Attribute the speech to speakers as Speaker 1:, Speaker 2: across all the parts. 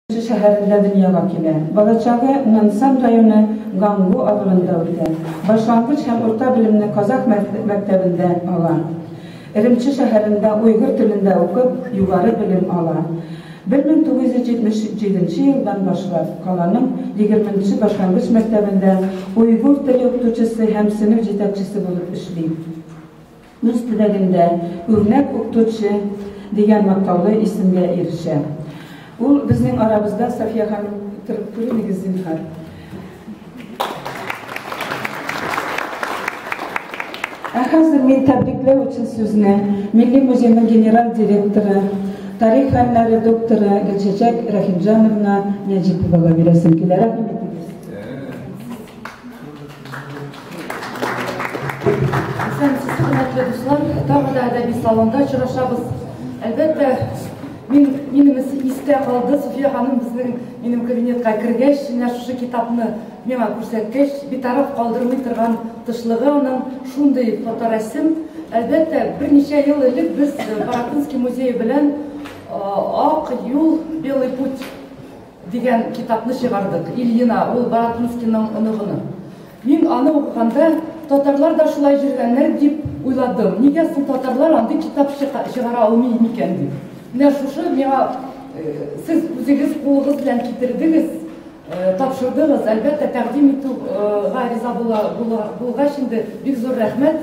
Speaker 1: Шәһәрендә дөньяга килә. Балачагы Нансан районы Гангу авылында үтә. Башлангыч һәм урта белемне казах мәктәбендә ала. Эремче шәһәрендә уйгыр телендә укып, югары белем ала. 1977 елдан башлап каланың 20 нче башлангыч мәктәбендә уйгур теле укытучысы һәм сыйныф җитәкчесе булып эшли. Үз төбәгендә үрнәк укытучы дигән мактаулы исемгә ирешә. Ул безнең арабызда, София ханым, торып күренегез, зинһар. Ә хәзер мин тәбрикләү өчен сүзне Милли музейның генераль директоры, тарих фәннәре докторы Гөлчәчәк Рәхимҗановна Нәҗиповага бирәсем килә. Рәхим итегез.
Speaker 2: Исәнмесез, хөрмәтле дуслар. Тагы да әдәби салонда очрашабыз. Әлбәттә, мин минем истә калды. София ханым безнең минем кабинетка кергәч, менә шушы китапны миңа күрсәткәч, битараф калдырмый торган тышлыгы аның шундый фоторәсем. Әлбәттә, берничә ел элек без Баратынский музее белән Ак юл, Белый путь Дигән китапны чыгардык. Ильина, ул Баратынскийның оныгыны. Мин аны укыганда, татарлар да шулай йөргәннәр дип уйладым. Нигә соң татарлар андый китап чыгара алмый микән дип. Менә шушы миңа сез үзегез кулыгыз белән китердегез, тапшырдыгыз. Әлбәттә, тәкъдим итүгә риза булгач инде бик зур рәхмәт.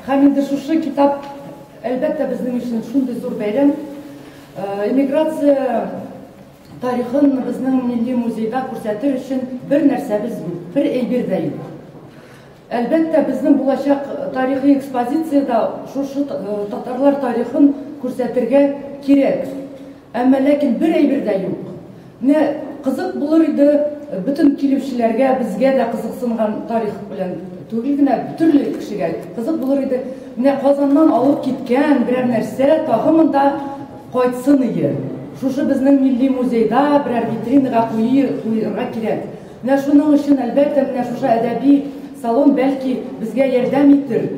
Speaker 2: Һәм инде шушы китап, әлбәттә, безнең өчен шундый зур бәйрәм. Эмиграция Тарихын безнең милли музейда күрсәтер өчен бер нәрсәбез юк, бер әйбер дә юк. Әлбәттә, безнең булачак тарихи экспозициядә шушы татарлар тарихын күрсәтергә кирәк. Әмма ләкин бер әйбер дә юк. Менә кызык булыр иде бөтен килүчеләргә, безгә дә кызыксынган тарих белән түгел генә, төрле кешегә кызык булыр иде. Менә Казаннан алып киткән берәр нәрсә тагы монда Кайтсын ие. Шушы безнең милли музейда берәр витринага куерга кирәк. Менә шуның өчен, әлбәттә, менә шушы әдәби салон, бәлки, безгә ярдәм итер.